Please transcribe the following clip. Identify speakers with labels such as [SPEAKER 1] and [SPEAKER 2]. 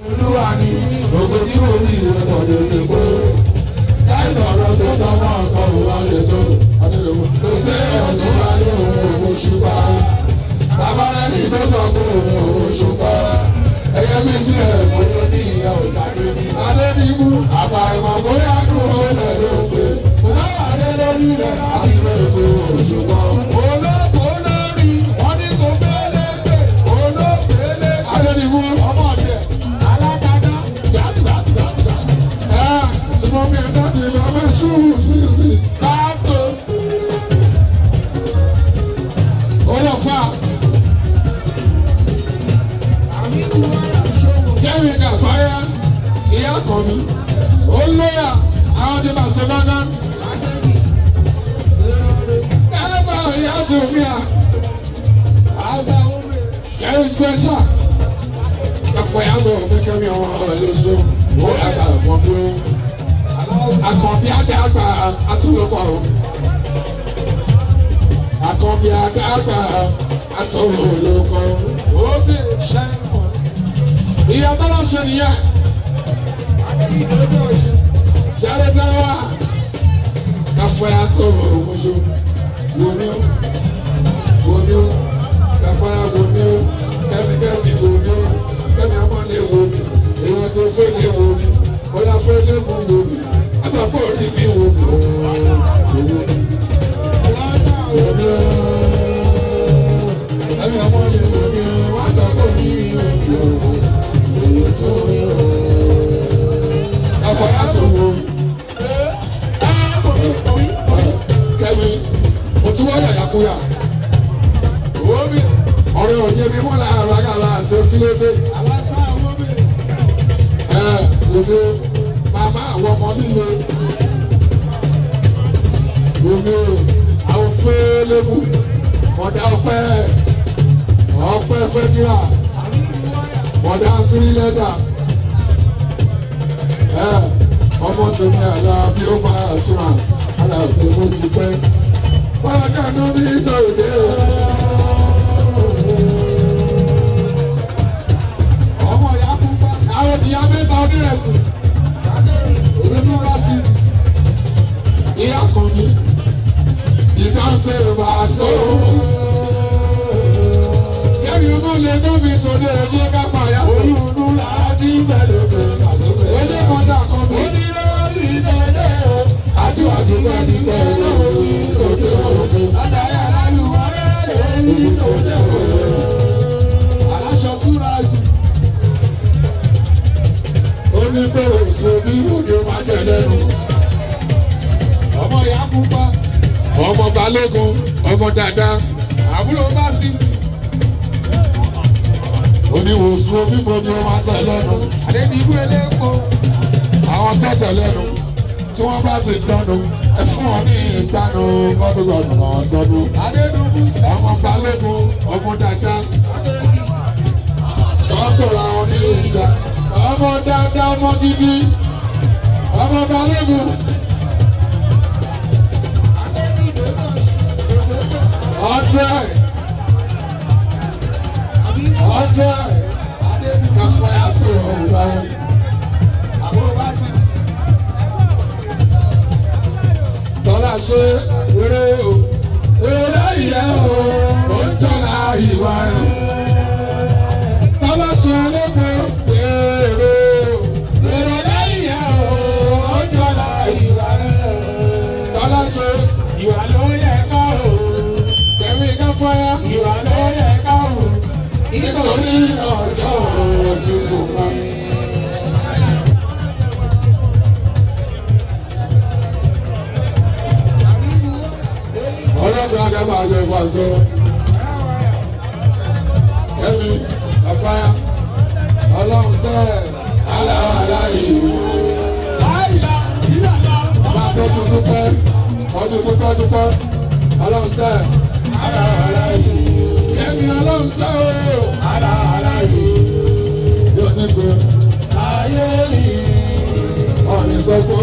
[SPEAKER 1] Olúwa ni ògo tí mo ní ìrẹ́pọ̀ lè kó. Láìsọ̀ ọ̀rọ̀ tó tọmọ ọkọ̀ òun lè tó. Kò sí ọ̀tún bá ní òun òun ṣùpá. Bàbá rẹ̀ ní tó sọ pé òun òun ṣùpá. Ẹyẹ mi sí ẹ̀ bóyá ní ìyá òjàdé. Adébíkú àpàìmọ̀ bóyá kúrò lẹ̀ ló pé. Kò bá wà lé lórí rẹ̀ láti fẹ́ kó òṣùpá.
[SPEAKER 2] Olóko lórí, wọ́n ní kò fẹ́lẹ́ gbé. Olófẹ́lẹ́ gbé.
[SPEAKER 1] Adébíkú
[SPEAKER 2] Ọmọ ọ̀dẹ̀, alágbádá, gbàgbàgbàgbà.
[SPEAKER 1] ẹ̀ tí mo bí ẹ̀dá ti bá fẹ́ ṣúrù sí.
[SPEAKER 2] Pásítọ̀s.
[SPEAKER 1] Olọ́fà Kẹ́mi Kàfáyà ìyá kan mi. Ó lóyà àwọn ti bàṣẹ gángan. Ẹ bá ìyá tó mi à.
[SPEAKER 2] Àṣà omi.
[SPEAKER 1] Kẹ́mi special. Kàfáyà tó mi kẹ́mi ọmọ ọ̀lẹ́sọ. Ó yàgbà mọ́ bí ó. Àkànbí àdàgbà àtúlùkọ̀. Àkànbí àdàgbà àtúlùkọ̀.
[SPEAKER 2] Omi ṣẹ́wọ̀n.
[SPEAKER 1] Ìyá tọ́lá ṣe nìyẹn.
[SPEAKER 2] Adébíyí ọ̀ṣun.
[SPEAKER 1] Sẹ́rẹ́sẹ́rẹ́ wá. Kàfáyà tó òmùṣù. Wòmí ó. Wòmí ó. Kàfáyà wòmí ó. Kẹ́mi kẹ́mi wòmí ó. Kẹ́mi ọmọlé wòmí. Èèyàn tó fẹ́lẹ̀ wòmí. Bóyá fẹ́lẹ̀ mú wòmí. Àtàkùn orí mi wòmí ó. Wòmí ó. Kẹ́mi ọmọlé wòmí ó. Wá sọ pé orí mi wòmí ó. Èèyàn tó rí ó. Kàfáyà tó wòmí. Kẹ́mi, o tún wáyà yakuya.
[SPEAKER 2] Omi.
[SPEAKER 1] Ọ̀rẹ́ òye mi mọ́ láàárọ̀ agbára àṣẹ kílódé.
[SPEAKER 2] Àlásà omi.
[SPEAKER 1] Ẹ òde màmá àwọn ọmọ líle. Òde àwọn fẹ́lẹ́bù ọ̀dà ọpẹ́ ọpẹ́ fẹ́díra ọ̀dà tírílẹ́dà. Ẹ ọmọ tèmi àlà bí ó bá a sùn àlà òde mo ti pẹ́. Bákan náà bí ìtòlè o.
[SPEAKER 2] Ọmọ ìyá pupa.
[SPEAKER 1] Àwọn ti ya mẹ́ta onírẹ̀sì.
[SPEAKER 2] Olúwa sí.
[SPEAKER 1] Ìyá kan ní ìdáǹtẹ̀ bá a sọ. Kẹ́mi ọmọ lè ná mi tòde ojú kápá yàtọ̀.
[SPEAKER 2] Olúlu láti bẹ̀rẹ̀ bẹ̀rẹ̀.
[SPEAKER 1] Ojú mọ́tà kan mi.
[SPEAKER 2] Onírọ̀lì tẹ̀lé o.
[SPEAKER 1] Aṣíwájú bá ti bẹ̀rẹ̀ orí tòde òkè.
[SPEAKER 2] Látàrí alálùmọ́rẹ́ lórí tòde o. Aláṣọ súra jù.
[SPEAKER 1] Ó ní pé òfin bí wo ni ó máa tẹ̀ lẹ́nu.
[SPEAKER 2] Ọmọ ìyá pupa.
[SPEAKER 1] Ọmọ Balógun, ọmọ dàda.
[SPEAKER 2] Àbúrò bá sí.
[SPEAKER 1] Oníwòsàn bí wo ni ó máa tẹ̀ lẹ́nu.
[SPEAKER 2] Adébíyí elépo.
[SPEAKER 1] Àwọn tẹ̀tẹ̀ lẹ́nu tí wọ́n bá ti dánu ẹ fún wọn ní ìgbanu mọ́tò sọ̀nù náà sọ́dún.
[SPEAKER 2] Adédùnmú
[SPEAKER 1] Ọmọ Balógun, ọmọ dàda. Tọ́kùnrin àwọn onílé ìjà. Ọmọ dàda, ọmọ gidi. Ọmọ Balógun. Ọdẹ. Ọdẹ. Kàfáyà tó ọ̀gá.
[SPEAKER 2] Àbúrò bá sí.
[SPEAKER 1] Tọ́lá ṣe wéré o. Wéré ìyá o. Ó ń tọ́lá ìwà ẹ̀. Tọ́lá ṣe lóko wéré o.
[SPEAKER 2] Wéré ìyá o. Ó ń tọ́lá ìwà rẹ̀.
[SPEAKER 1] Tọ́lá ṣe
[SPEAKER 2] Ìwà ló yẹ ká o.
[SPEAKER 1] kẹ̀mí káfáyà.
[SPEAKER 2] Ìwà ló yẹ ká o.
[SPEAKER 1] Nítorí ọjọ́ ojú sùnmọ́. Ọlọ́run akẹ́kọ̀ọ́ àjọ ìpàṣẹ. Kẹ́mi Kàfáyà. Ọlọ́run sẹ́ aláwọ̀ aláyè.
[SPEAKER 2] Àìlà ìlànà.
[SPEAKER 1] Bàbá tó tuntun fẹ́ ọdún púpọ̀ dúpọ̀. Ọlọ́run sẹ́ aláwọ̀ aláyè. Kẹ́mi ọlọ́run sẹ́ o.
[SPEAKER 2] Aláwọ̀ aláyè.
[SPEAKER 1] Yóò ní pé
[SPEAKER 2] Ayé rí.
[SPEAKER 1] ọ̀rìn sọ́kù